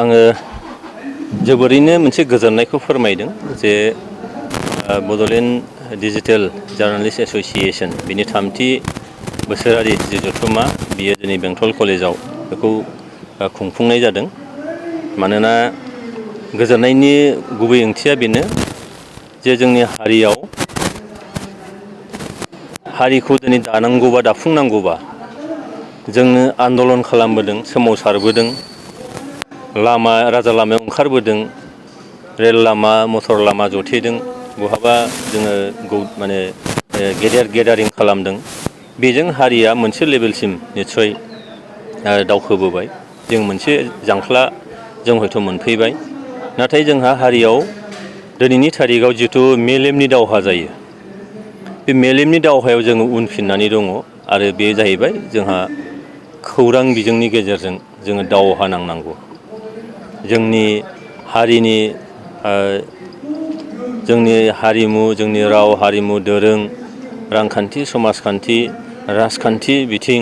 आङो जोबोरैनो मोनसे गोजोननायखौ फोरमायदों जे बड'लेण्ड डिजिटेल जार्नालिस्ट एस'सिएशन बिनि 3थि बोसोरारि जि जथुम्मा बियो दिनै बेंटल कलेजाव बेखौ खुंफुंनाय जादों। मानोना गोजोननायनि गुबै ओंथिया बेनो जे जोंनि हारिखौ दिनै दानांगौबा दाफुंनांगौबा जोंनो आन्दालन खालामबोदों, सोमावसारबोदों, राजा लामायाव ओंखारबोदों, रेल लामा मटर लामा जथेदों, बहाबा जोङो गेदेर गेदारिं खालामदों। बेजों हारिया मोनसे लेभेलसिम निस्सय दावखोबोबाय। जों मोनसे जांख्ला जों हयथ' मोनफैबाय। नाथाय जोंहा हारियाव दिनैनि थारिखआव जिथु मेलेमनि दावहा जायो, बे मेलेमनि दावहायाव जोङो उनफिननानै दङ आरो बे जाहैबाय जोंहा खौरां बिजोंनि गेजेरजों जोङो दावहा नांनांगौ। जोंनि हारिनि जोंनि हारिमु, जोंनि राव हारिमु, दोरों, रांखान्थि, समाजखान्थि, राजखान्थि बिथिं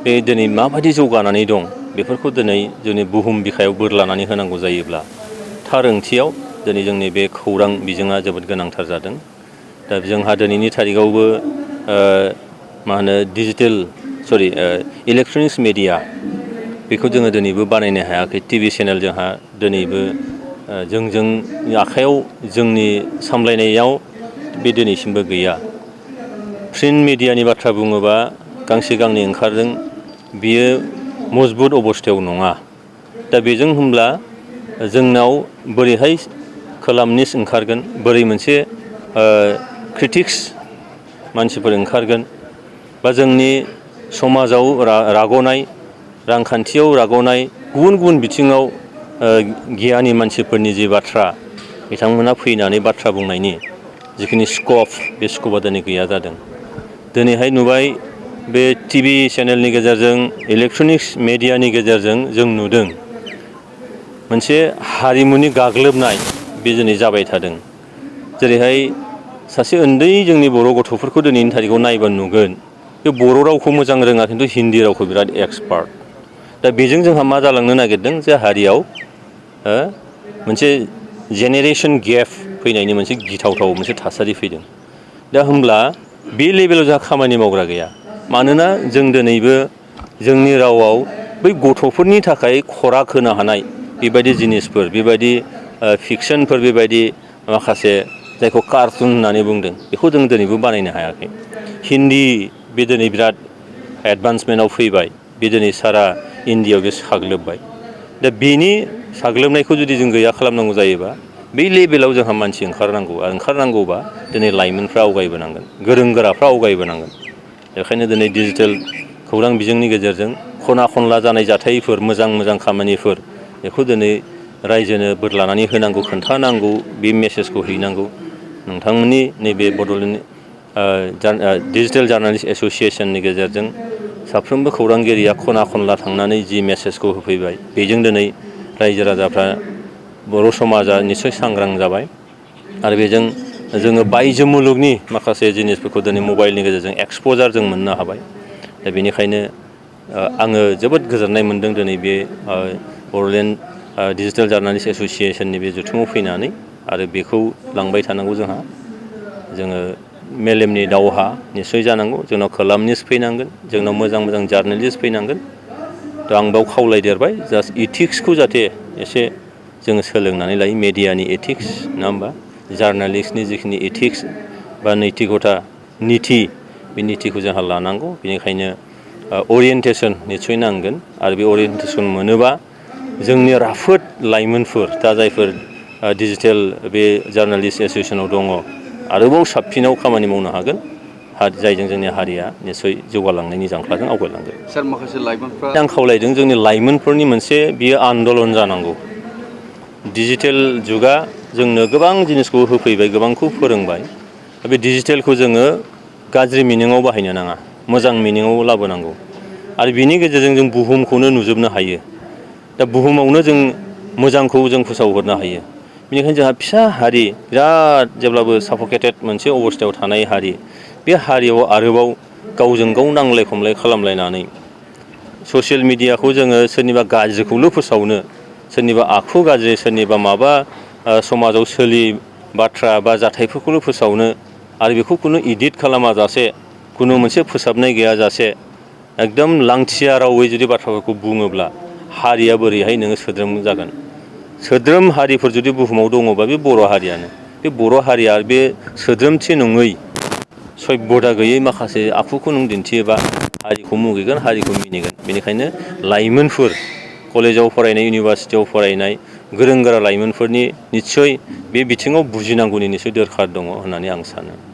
बे दिनै माबायदि जौगानानै दं बेफोरखौ दिनै जोंनि बुहुम बिखायाव बोरलानानै होनांगौ जायोब्ला थार ओंथियाव दिनै जोंनि बे खौरां बिजोङा जोबोद गोनांथार जादों। दा जोंहा दिनैनि थारिखआवबो इलेक्ट्रनिक्स मेडिया बेखौ जोङो दिनैबो बानायनो हायाखै। टिभि चेनेल जोंहा दिनैबो जोंनि आखाइयाव जोंनि सामलायनायाव बे दिनैसिमबो गैया। प्रिन्ट मिडियानि बाथ्रा बुङोबा गांसे गांनै ओंखारदों, बियो मजबुत अबस्थायाव नङा। दा बेजों होमब्ला जोंनाव बोरैहाय कलामनिस्ट ओंखारगोन, बोरै मोनसे क्रिटिक्स मानसिफोर ओंखारगोन, बा जोंनि समाजाव राग'नाय, रांखान्थियाव राग'नाय, गुबुन गुबुन बिथिङाव गियानि मानसिफोरनि जि बाथ्रा बिथांमोना फैनानै बाथ्रा बुंनायनि जिखिनि स्कप, बे स्कपा दिनै गैया जादों। दिनैहाय नुबाय बे टिभि चेनेलनि गेजेरजों, इलेक्ट्रनिक्स मेडियानि गेजेरजों जों नुदों मोनसे हारिमुनि गाग्लोबनाय बे दिनै जाबाय थादों। जेरैहाय सासे उन्दै जोंनि बर' गथ'फोरखौ दिनैनि थारिखआव नायबा नुगोन बे बर' रावखौ मोजां रोङा, खिन्थु हिन्दी रावखौ बिराद एक्सपार्ट। दा बेजों जोंहा मा जालांनो नागिरदों जे हारियाव मोनसे जेनेरेसन गेप फैनायनि मोनसे गिथावथाव मोनसे थासारि फैदों। दा होमब्ला बे लेभेलाव जोंहा खामानि मावग्रा गैया। मानोना जों दिनैबो जोंनि रावाव बै गथ'फोरनि थाखाय खराग होनो हानाय बेबायदि जिनिसफोर, बेबायदि फिक्सनफोर, बेबायदि माखासे जायखौ कार्टुन होननानै बुंदों बेखौ जों दिनैबो बानायनो हायाखै। हिन्दी बे दिनै बिराद एडभान्समेन्टआव फैबाय, बे दिनै सारा इण्डियाआव बे साग्लोबबाय। दा बेनि साग्लोबनायखौ जुदि जों गैया खालामनांगौ जायोबा बै लेभेलाव जोंहा मानसि ओंखारनांगौ। आरो ओंखारनांगौबा दिनै लाइमोनफ्रा आवगायबोनांगोन, गोरों गोराफ्रा आवगायबोनांगोन। बेखायनो दिनै डिजिटेल खौरां बिजोंनि गेजेरजों खना खनला जानाय जाथायफोर, मोजां मोजां खामानिफोर, बेखौ दिनै रायजोनो बोर लानानै होनांगौ, खोन्थानांगौ, बे मेसेजखौ हैनांगौ। नोंथांमोननि नैबे बड'लेण्ड डिजिटेल जार्नालिस्ट एस'सियेसननि गेजेरजों साफ्रोमबो खौरांगिरिया खना खनला थांनानै जि मेसेजखौ होफैबाय, बेजों दिनै रायजो राजाफ्रा, बर' समाजा निस्सय सांग्रां जाबाय। आरो बेजों जोङो बायजो मुलुगनि माखासे जिनिसफोरखौ दिनै मबाइलनि गेजेरजों एक्सप'जार जों मोननो हाबाय। दा बेनिखायनो आङो जोबोद गोजोननाय मोनदों दिनै बे बड'लेण्ड डिजिटेल जार्नालिस्ट एस'सियेसननि बे जथुमाव फैनानै। आरो बेखौ लांबाय थानांगौ जोङो मेलेमनि दावहा निस्सय जानांगौ। जोंनाव कलामनिस्ट फैनांगोन, जोंनाव मोजां मोजां जार्नेलिस्ट फैनांगोन। दा आं बेयाव खावलायदेरबाय जास्ट इथिक्सखौ जाहाथे एसे जोङो सोलोंनानै लायो, मेडियानि एथिक्स नङा होमबा, जार्नालिस्टनि जिखिनि एथिक्स बा नैतिकता, निथि, बे निथिखौ जोंहा लानांगौ। बेनिखायनो अरियेन्टेसन निस्सय नांगोन। आरो बे अरियेन्टेसन मोनोबा जोंनि राफोद लाइमोनफोर, दा जायफोर डिजिटेल बे जार्नालिस्ट एस'सियेसनाव दङ, आरोबाव साबसिनाव खामानि मावनो हागोन, जायजों जोंनि हारिया निस्सय जौगालांनायनि जांख्लाजों आवगायलांगोन। सार, माखासे लाइमोनफ्रा आं खावलायदों जोंनि लाइमोनफोरनि मोनसे बियो आन्दलन जानांगौ। डिजिटेल जुगा जोंनो गोबां जिनिसखौ होफैबाय, गोबांखौ फोरोंबाय। बे डिजिटेलखौ जोङो गाज्रि मिनिङाव बाहायनो नाङा, मोजां मिनिङाव लाबोनांगौ। आरो बिनि गेजेरजों जों बुहुमखौनो नुजोबनो हायो। दा बुहुमावनो जों मोजांखौ जों फोसावहरनो हायो। बेनिखायनो जोंहा फिसा हारि, बिराद जेब्लाबो साफकेटेड मोनसे अबस्थायाव थानाय हारि, बे हारियाव आरोबाव गावजों गाव नांलाय खमलाय खालामलायनानै ससियेल मिडियाखौ जोङो सोरनिबा गाज्रिखौल' फोसावनो सोरनिबा आखु गाज्रि, सोरनिबा माबा समाजाव सोलि बाथ्रा बा जाथायफोरखौल' फोसावनो आरो बेखौ खुनु इदिट खालामाजासे, खुनु मोनसे फोसाबनाय गैयाजासे एकदम लांथिया रावै जुदि बाथ्राफोरखौ बुङोब्ला हारिया बोरैहाय नोङो सोद्रोम जागोन? सोद्रोम हारिफोर जुदि बुहुमाव दङबा बे बर' हारियानो। बे बर' हारिया बे सोद्रोमथि नङै, सभ्यता गैयै माखासे आखुखौ नों दिन्थियोबा हारिखौ मुगैगोन, हारिखौ मिनिगोन। बेनिखायनो लाइमोनफोर, कलेजाव फरायनाय, इउनिभारसिटियाव फरायनाय गोरों गोरा लाइमोनफोरनि निस्सय बे बिथिङाव बुजिनांगौनि निस्सय दोरखार दङ होननानै आं सानो।